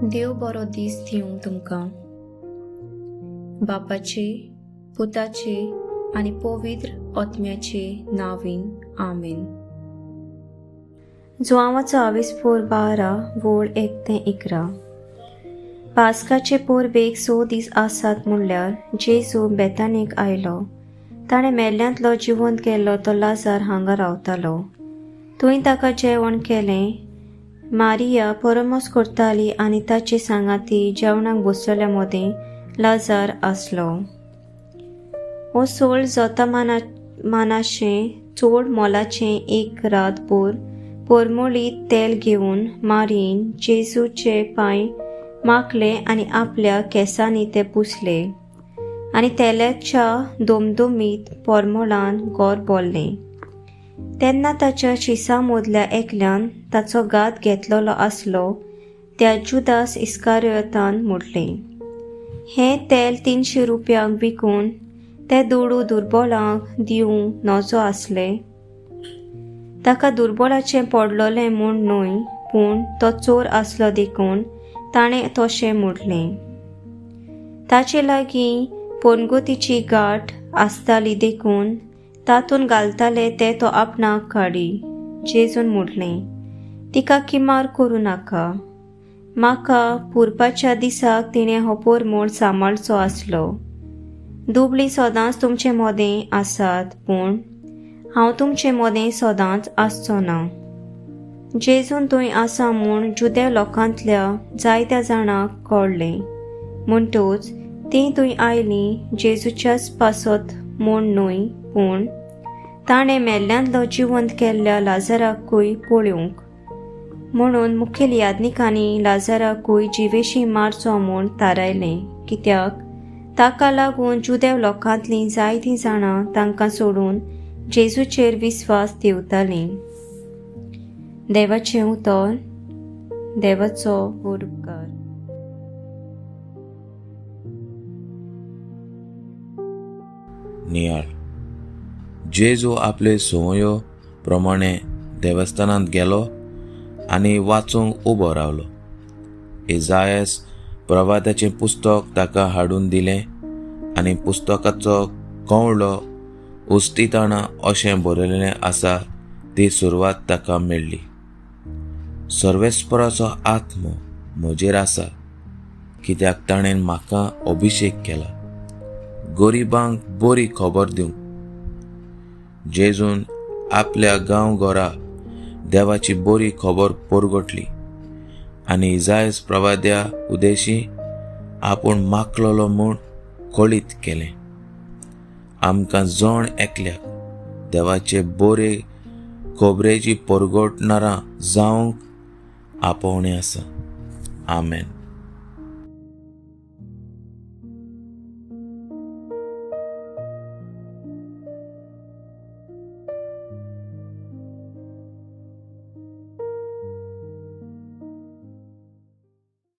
देव बरो दीस दिवं तुमकां. बापाचे, पुताचे आनी पवित्र आत्म्याचे नांवान, आमेन. जुआंवाचो आविस्पोर 12 वोळ 1 ते 11. पास्काचे पोरबेक 6 दीस आसात म्हणल्यार जेजू बेतानीक आयलो. ताणें मेल्ल्यांतलो जिवंत केल्लो तो लाजार हांगा रावतालो. थंय ताका जेवण केलें. मारिया परमोस करताली आनी ताचे सांगाती जेवणाक बसलेल्या मदीं लाजार आसलो. हो 16 जोता मानाशें चड मोलाचें एक रातभर परमळीत तेल घेवन मारीन जेजूचे पांय माखले आनी आपल्या केंसांनी ते पुसले आनी तेलाच्या दोमदोमीत परमळान गोर बोल्लें. तेन्ना ताच्या शिसां मदल्या एकल्यान ताचो घात घेतलेलो आसलो त्या जुदास इस्कारियोतान म्हटलें, हें तेल 300 रुपयांक विकून ते दुडू दुर्बोलांक दिवंक नजो आसले. ताका दुर्बोलाचें पडलोलें म्हूण न्हय, पूण तो चोर आसलो देखून ताणें तशें म्हटलें. ताचे लागीं पनगोतीची गांठ आसताली देखून तातूंत घालताले ते तो आपणाक काडी. जेजून म्हटलें, तिका किमार करूं नाका. म्हाका पुरपाच्या दिसाक तिणें हो परमळ सांबाळचो आसलो. दुबळीं सदांच तुमचे मदें आसात, पूण हांव तुमचे मदें सदांच आसचो ना. जेजून थंय आसा म्हूण जुदेव लोकांतल्या जायत्या जाणांक कळ्ळें. म्हणटूच तीं थंय आयलीं जेजूच्याच पासत म्हूण न्हय, पूण ताणें मेल्ल्यांतलो जिवंत केल्ल्या लाजाराकूय पळोवंक. म्हणून मुखेल याज्ञिकांनी लाजाराकूय जिवेशी मारचो म्हूण थारायलें, कित्याक ताका लागून जुदेव लोकांतलीं जायतीं जाणां तांकां सोडून जेजूचेर विस्वास दवरतालीं. देवाचें उतर, देवाचो उपकार. नियाळ. जेजू आपले संवयो प्रमाणे देवस्थानांत गेलो आनी वाचूंक उबो रावलो. इजायस प्रवादाचें पुस्तक ताका हाडून दिलें आनी पुस्तकाचो कंवळो उस्तिताणा अशें बरयलें आसा ती सुरवात ताका मेळ्ळी. सर्वेस्पराचो आत्मो म्हजेर आसा, कित्याक ताणें म्हाका अभिशेक केला गरिबांक बरी खबर दिवंक. जेजून आपल्या गांवघरा देवाची बरी खबर परगटली आनी इजायस प्रवाद्या उदेशी आपूण माकलोलो म्हूण कळीत केलें. आमकां जण एकल्याक देवाचे बरे खबरेची परगटणारां जावंक आपोवणें आसा. आमेन.